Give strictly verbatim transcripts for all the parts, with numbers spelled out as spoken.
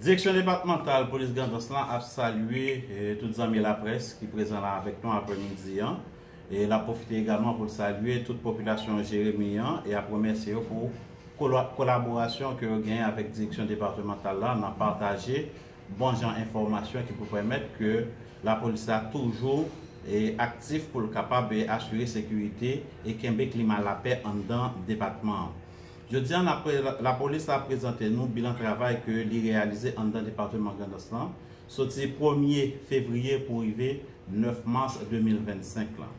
Direksyon depatmantal polis Grandans lan ap salye eh, tout zanmi laprès ki prezan la avèk nou aprèmidi an. E l ap pwofite egalman pou l salye tout popilasyon Jeremi an e ap remèsye yo pou kola- kolaborasyon ke yo genyen avèk direksyon depatmantal la nan pataje bon jan enfòmasyon ki pou pèmèt ke lapolis la toujou e aktif pou l kapab e asire sekirite e kenbe klima lapè anndan depatman an. Jodi a, n ap pre- lapolis la prezante nou bilan travay ke li reyalize anndan depatman Grandans lan, soti premye fevriye pou rive nèf mas de mil vennsenk lan.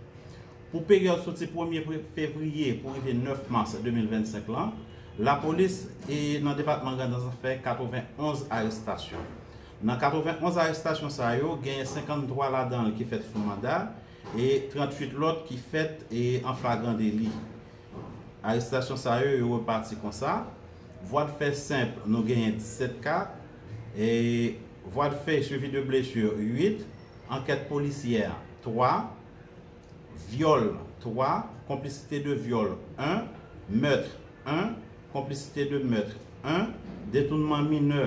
Pou peryòd soti premye fevriye pou rive nèf mas de mil vennsenk lan, lapolis e nan depatman Grandans fè katrevenonz arestasyon. Nan katrevenonz arestasyon sa yo, genyen senkanntwa ladan l ki fèt sou manda e tranntuit lòt ki fèt e an flagran deli. Arestasyon sa yo, yo repati konsa. Vwa de fè senp, nou genyen disèt ka. E vwa de fè suivi de blesi, uit. Ankèt polisyè, twa. Vyòl, twa. Konplisite de vyòl, en. Mèt, en. Konplisite de mèt, en. Detounman minè,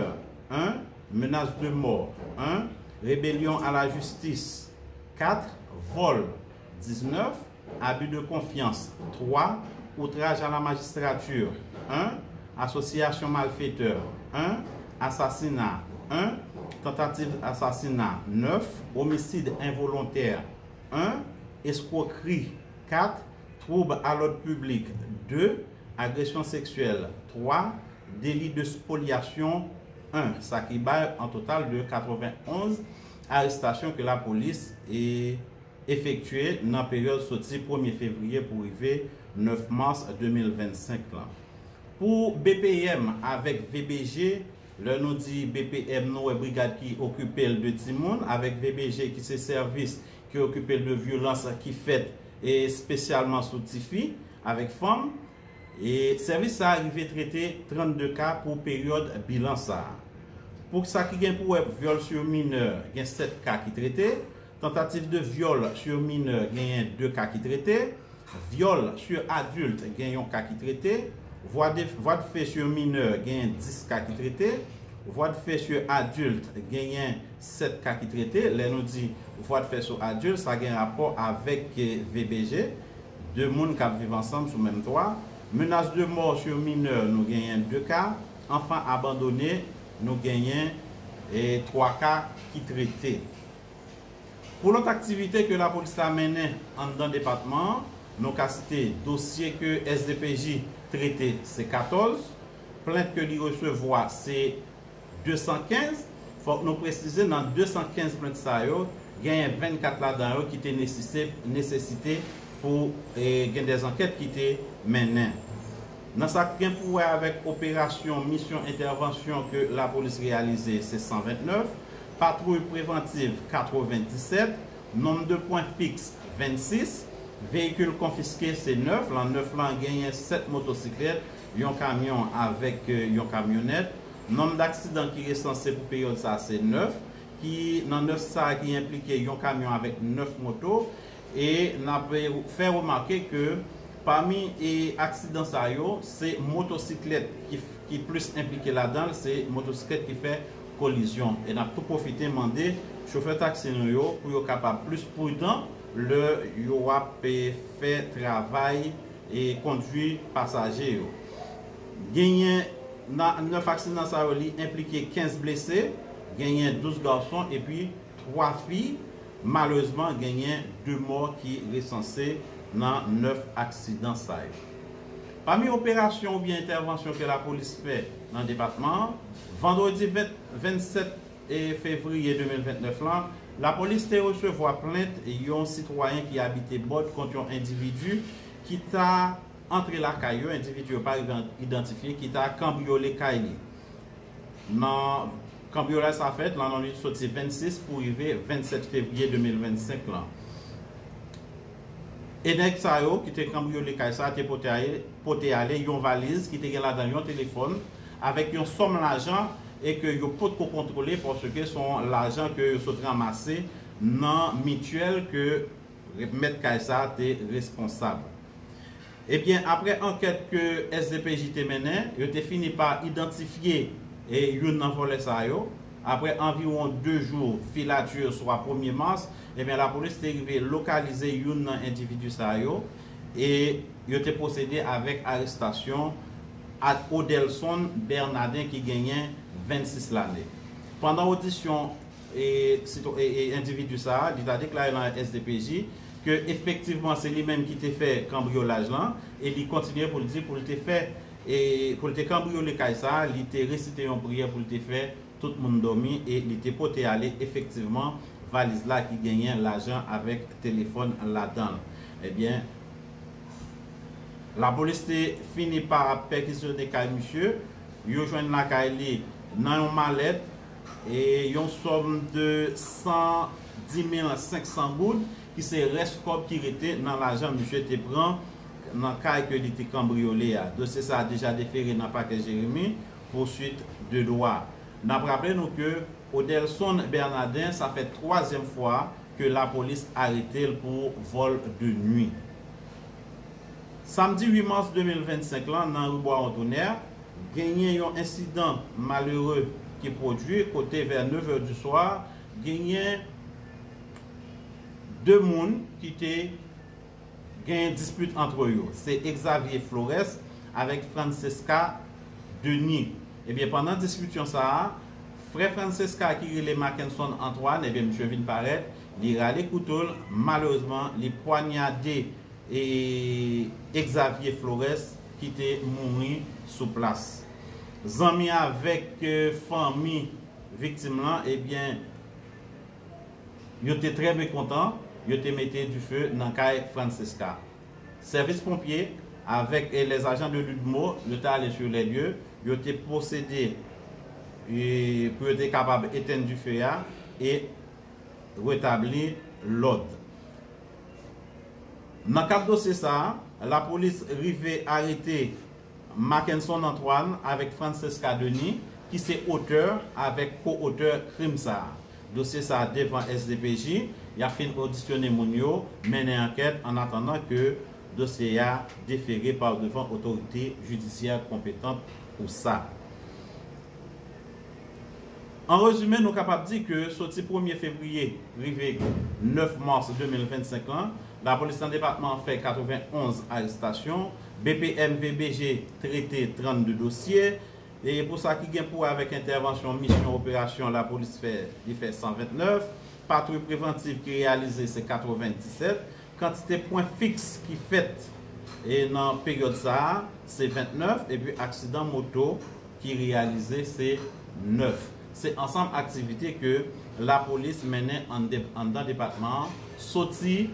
en. Menas de mò, en. Rebelyon a la jistis, kat. Vòl, diznèf. Abi de konfyans, twa. Outraj a la majistrati, en. Asosyasyon malfetè, en. Asasina, en. Tantativ asasina, nèf. Omisid envolontè, en. Eskwokri, kat. Twoub a lòd piblik, de. Agresyon seksyèl, twa. Deli de spolyasyon, en. Sa ki bay an total de katrevenonz arestasyon ke lapolis e efektye nan peryòd soti premye fevriye pou rive nèf mas de mil vennsenk lan. Pou B P M avèk V B G, lè nou di B P M, nou wè brigad ki okipe l de timoun, avèk V B G ki se sèvis ki okipe l de vyolans ki fèt espesyalman sou tifi avèk fanm. E sèvis sa a rive trete trannde ka pou peryòd bilan sa a. Pou sa ki gen pou wè vyòl sou minè, gen sèt ka ki trete, tantativ de vyòl sou minè genyen de ka ki trete, vyòl sou adilt gen yon ka ki trete, vwa de, vwa de fè sou minè genyen dis ka ki trete, vwa de fè sou adilt genyen sèt ka ki trete. Lè nou di vwa de fè sou adilt, sa gen rapò avèk V B G, de moun k ap viv ansanm sou menm twa. Menas de mò sou minè, nou genyen de ka. Anfan abandone, nou genyen e twa ka ki trete. Pou lòt aktivite ke lapolis la mennen anndan depatman an, nou ka site dosye ke S D P J trete se katòz, plent ke li resevwa se de san kenz. Fòk nou presize nan de san kenz plent sa yo, genyen vennkat ladan yo ki te nesesite pou e, gen dèzankèt ki te mennen. Nan sa k gen pou wè avèk operasyon misyon entèvansyon ke lapolis reyalize, se san vennèf, patwouy prevantiv, katrevendisèt, nonm de pwen fiks, vennsis, veyikil konfiske, se nèf. Lan nèf lan genyen sèt motosiklèt, yon kamyon avèk yon kamyonèt. Nonm daksidan ki resanse pou peryòd sa, se nèf. Ki nan nèf sa ki enplike yon kamyon avèk nèf moto. E n ap fè remake ke pami e aksidan sa yo, se motosiklèt ki, ki plis enplike ladan l, se motosiklèt ki fè kolizyon. E n ap tou pwofite mande chofè taksi nou yo pou yo kapab plis pridan lè yo ap e, fè travay e kondwi pasaje yo. Genyen nan nèf aksidan sa yo, li enplike kenz blese, genyen douz gason epi twa fi. Malerezman, genyen de mò ki resanse nan nèf aksidan sa yo. Pami operasyon oubyen entèvansyon ke lapolis fè nan depatman an, vandredi ven, vennsèt e, fevriye de mil vennèf lan, lapolis te resevwa plent yon sitwayen ki abite Bòd kont yon endividi ki ta antre lakay yo, endividi yo pa rive idantifye, ki ta kanbriyole kay li. Nan kanbriyolaj sa fèt lan nan nwit soti vennsis pou rive vennsèt fevriye de mil vennsenk lan. E nèg sa yo ki te kanbriyole kay sa te pote ale, pote ale yon valiz ki te gen ladan l yon telefòn avèk yon sòm lajan e ke yo potko kontwole paske se yon lajan ke yo sot ranmase nan mityèl ke mèt kay sa te responsab. Ebyen, apre ankèt ke S D P J te mennen, yo te fini pa idantifye e youn nan vòlè sa yo. Apre anviwon de jou filati, swa premye mas, ebyen, lapolis te rive lokalize youn nan endividi sa yo, e yo te pwosede avèk arestasyon Odelson Bernardin ki genyen vennsis lane. Pandan odisyon e, sitwa- e, e endividi sa a, li ta deklare nan S D P J ke efektivman se li menm ki te fè kanbriyolaj lan, e li kontinye pou l di pou l te fè, e pou l te kanbriyole kay sa a, li te resite yon priyè pou l te fè tout moun dòmi, e li te pote ale efektivman valiz la ki genyen lajan avèk telefòn ladan l. Ebyen, lapolis te fini pa pèkisyone kay misye. Yo jwenn lakay li nan yon malèt e yon sòm de san di mil senk san goud, ki se rès kòb ki rete nan lajan misye te pran nan kay ke li te kanbriyole a. Dosye sa a deja defere nan pakè Jeremi pou swit de dwa. N ap raple nou ke Odelson Bernardin, sa fè twazyèm fwa ke lapolis arete l pou vòl de nwi. Samdi uit mas de mil vennsenk lan, nan ri Bwawon Tonè, genyen yon ensidan malere ki pwodui kote vè nèf è di swa, genyen de moun ki te gen dispit antre yo. Se Exavier Flores avèk Francesca Denis. Ebyen, pandan diskisyon sa a, frè Francesca ki rele Mackenson Antoine, ebyen, misye vin parèt, li rale kouto l, malerezman, li pwanyade e Exavier Flores ki te mouri sou plas. Zanmi avèk, e, fanmi viktim lan, ebyen, yo te trè mekontan, yo te mete dife nan kay Francesca. Sèvis ponpye avèk, e, les agents de l'udmo, yo te ale sur les lieux, yo te pwosede, e, pou yo te kapab etenn dife a e retabli lòd. Nan kad dosye sa a, lapolis rive arete Mackenson Antoine avèk Francesca Denis, ki se otè avèk ko-otè krim sa a. Dosye sa a devan S D P J, y ap fin odisyone moun yo, mennen ankèt, an atandan ke dosye a defere pa devan otorite jidisyè konpetan pou sa. An rezime, nou kapab di ke soti premye fevriye rive nèf mas de mil vennsenk lan, lapolis nan depatman an fè katrevenonz arestasyon, B P M V B G trete trannde dosye, e pou sa ki gen pou wè avèk entèvansyon misyon operasyon lapolis fè, li fè san vennèf, patwouy prevantiv ki reyalize se katrevendisèt, kantite pwen fiks ki fèt, e nan peryòd sa a, se vennèf, epi aksidan moto ki reyalize se nèf. Se ansanm aktivite ke lapolis mennen annde-, anndan depatman an, soti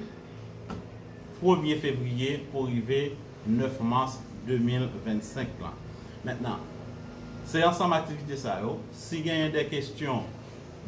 premye fevriye pou rive nèf mas de mil vennsenk lan. Mentnan, se ansanm aktivite sa yo. Si genyen de kesyon,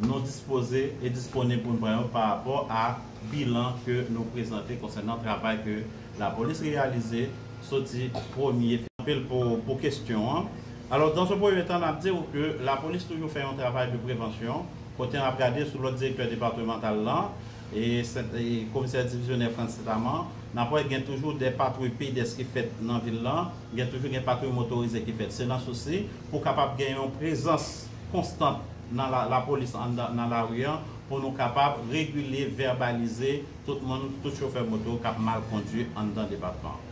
nou dispoze e disponib pou n pran yo pa rapò a bilan ke nou prezante konsènan travay ke lapolis reyalize soti premye. Anpil pou, pou kesyon an. Alò, dans un premier temps, n ap di w ke lapolis toujou fè yon travay de prevansyon, kote n ap gade sou lòd direktè depatmantal lan, e sèt-, e komisè divizyonè Frantz Setaman, n ap wè gen toujou de patwouy P D S ki fèt nan vil lan, gen toujou gen patwouy motorize ki fèt. Se nan sousi pou kapab gen yon prezans konstan nan la, lapolis anndan, nan lari an, pou nou kapab regile, vèbalize tout moun, tout chofè moto k ap mal kondui anndan depatman an.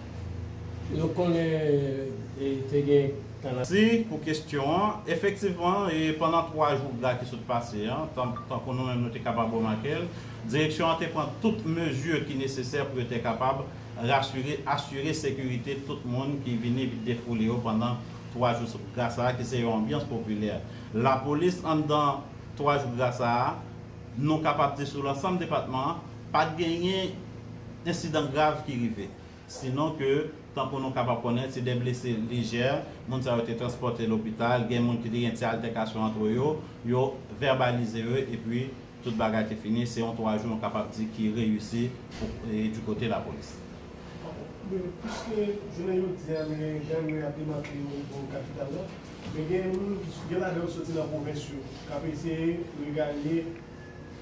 Nou konnen, e, te gen tan la. Si, pou kesyon an, efektivman, e pandan twa jou gra ki sot pase an, tan, tankou nou menm nou te kapab remake l, direksyon an te pran tout mezi ki nesesè pou yo te kapab rasire, asire sekirite tout moun ki vini defoule yo pandan twa jou gra sa a, ki se yon anbyans popilè. Lapolis anndan twa jou gra sa a, nou kapab di sou lansanm depatman an, pa t genyen ensidan grav ki rive. Sinon ke, tankou nou kapab konnen, se de blese lejè, moun sa yo te transpòte lopital, gen moun ki te gen ti altèkasyon antre yo, yo vèbalize yo, epi tout bagay te fini. Se yon twa jou, nou kapab di, ki reyisi pou, e, di kote lapolis. Men, piske jounen jodi a, men, gang yo ap demantle yo o nivo kapital la, men gen moun ki, gen ladan yo soti nan pwovens yo, k ap eseye reganye,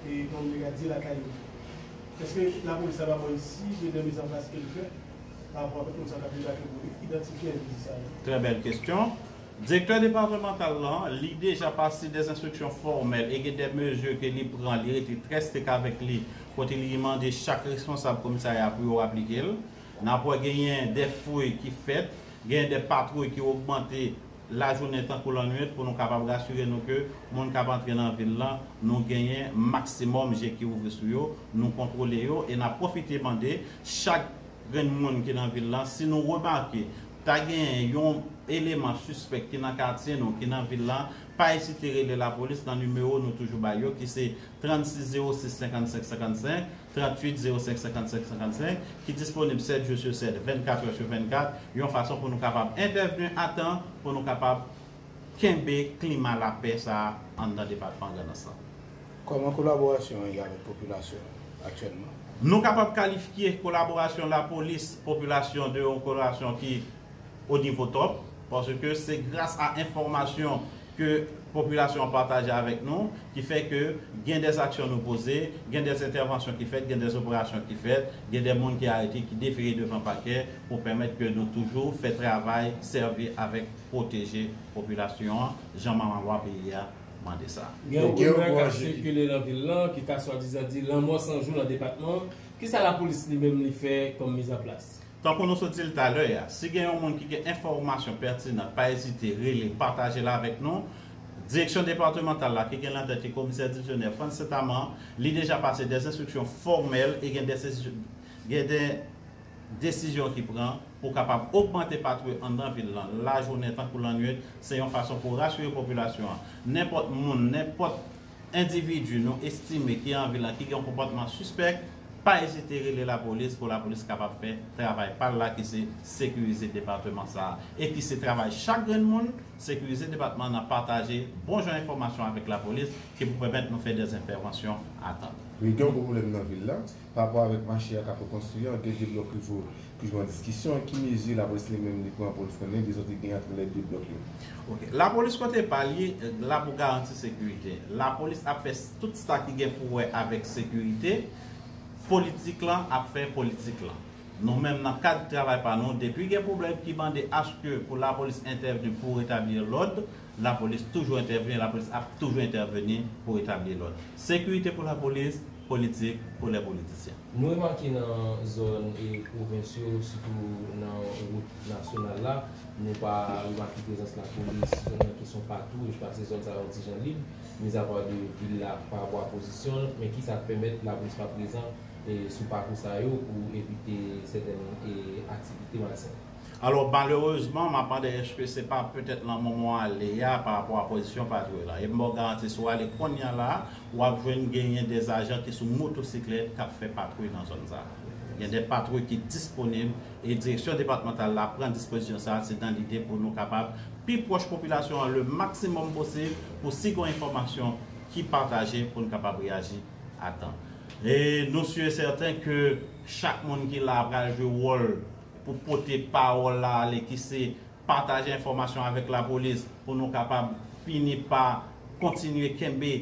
e, kòm yo ka di, lakay yo. Èske lapolis ap ba yo siy de, de mizanplas ke l fè pa rapò avèk moun sa k ap debake pou idantifye endividi sa yo? Trè bèl kesyon. Direktè depatmantal lan, li deja pase dè enstriksyon fòmèl e gen dè mezi ke li pran, li rete trè strik avèk li, kote li mande chak responsab komisarya pou yo aplike l. N ap wè genyen dè fouy ki fèt, genyen dè patwouy ki ogmante lajounen tankou lannwit pou nou kapab rasire nou ke moun k ap antre nan vil lan, nou genyen maksimòm je ki ouvri sou yo, nou kontwole yo e n ap pwofite mande chak grenn moun ki nan vil lan, si nou remake ta genyen yon eleman sispèk ki nan katye nou, ki nan vil lan, pa ezite rele lapolis nan nimewo nou toujou ba yo, ki se trannsis zewo sis senkannsenk senkannsenk, tranntuit zewo senk senkannsenk senkannsenk, ki disponib sèt jou sou sèt, vennkat è sou vennkat, yon fason pou nou kapab entèvni a tan, pou nou kapab kenbe klima lapè sa a anndan depatman Grandans lan. Kòman kolaborasyon an ye avèk popilasyon an aktyèlman? Nou kapab kalifye kolaborasyon lapolis, popilasyon de yon kolaborasyon ki o nivo top, paske se gras a enfòmasyon ke popilasyon an pataje avèk nou, ki fè ke gen dè aksyon nou poze, gen dè entèvansyon ki fèt, gen dè operasyon ki fèt, gen dè moun ki arete, ki defile devan pakè pou pèmèt ke nou toujou fè travay sèvi avèk pwoteje popilasyon an, jan manman lwa peyi a mande sa. Gen yon kounye a k ap sikile nan vil lan, ki ka swadizan di lanmò san jou nan depatman an. Kisa lapolis li menm li fè kòm mizanplas? Tankou nou sot di l talè a, si gen yon moun ki gen enfòmasyon pètinan, pa ezite rele, pataje l avèk nou. Direksyon depatmantal la, ki gen nan tèt li komisè divizyonè Frantz Saint-Amand, li deja pase dè enstriksyon fòmèl e gen dè sezi-, gen dè desizyon ki pran pou kapab ogmante patwouy anndan vil lan, lajounen tankou lannwit, se yon fason pou rasire popilasyon an. Nenpòt moun, nenpòt endividi nou estime ki an vil lan ki gen yon konpòtman sispèk, pa ezite rele lapolis pou lapolis kapab fè travay pa l la ki se sekirize depatman sa a. E ki se travay chak grenn moun, sekirize depatman nan pataje bon jan enfòmasyon avèk lapolis ki pou pèmèt nou fè dè entèvansyon a tan. Wi, gen yon gwo pwoblèm nan vil la. Pa rapò avèk mache a k ap rekonstwi an, gen de blòk rivo toujou an diskisyon. Ki mezi lapolis li menm li pran pou l frennen dezòd ki gen ant lè de blòk yo? Ok. Lapolis kote pa li la pou garanti sekirite. Lapolis ap fè s-, tout sa ki gen pou wè avèk sekirite. Politik lan ap fè politik lan. Nou menm nan kad travay pa nou, depi gen pwoblèm ki mande aske pou lapolis entèvni pou retabli lòd, lapolis toujou entèvni, lapolis ap toujou entèvni pou retabli lòd. Sekirite pou lapolis, politik pou lè politisyen. Nou remake nan zòn e pwovens yo, sitou nan wout nasyonal la, nou pa remake prezans lapolis nan kesyon patwouj, paske zòn sa yo ti jan lib, mizapa de vil la pa rapò a pozisyon l, men kisa k pèmèt lapolis pa prezan e sou pakou sa yo pou evite sètèn e aktivite malsèn. Alò, malerezman, m ap mande èske se pa petèt nan moman ale a pa rapò a pozisyon patwouy la. E m ba w garanti, si w ale kounye a la, w ap jwenn genyen de ajan ki sou motosiklèt k ap fè patwouy nan zòn sa a. Gen de patwouy ki disponib e direksyon depatmantal la pran dispozisyon sa a, se nan lide pou nou kapab pi pwòch popilasyon an le maksimòm posib pou si gen enfòmasyon ki pataje pou n kapab reyaji a tan. E nou si e sèten ke chak moun ki la pral jwe wòl pou pote pawòl la ale, ki se pataje enfòmasyon avèk lapolis pou nou kapab fini pa kontinye kenbe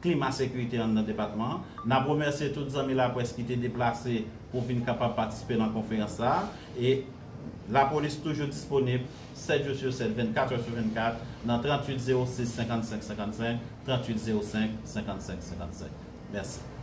klima sekirite anndan depatman an. N ap remèsye tout zanmi laprès ki te deplase pou vin kapab patisipe nan konferans sa a. E lapolis toujou disponib sèt jou sou sèt, vennkat è sou vennkat, nan tranntuit zewo sis senkannsenk senkannsenk, tranntuit zewo senk senkannsenk senkannsenk. Mèsi.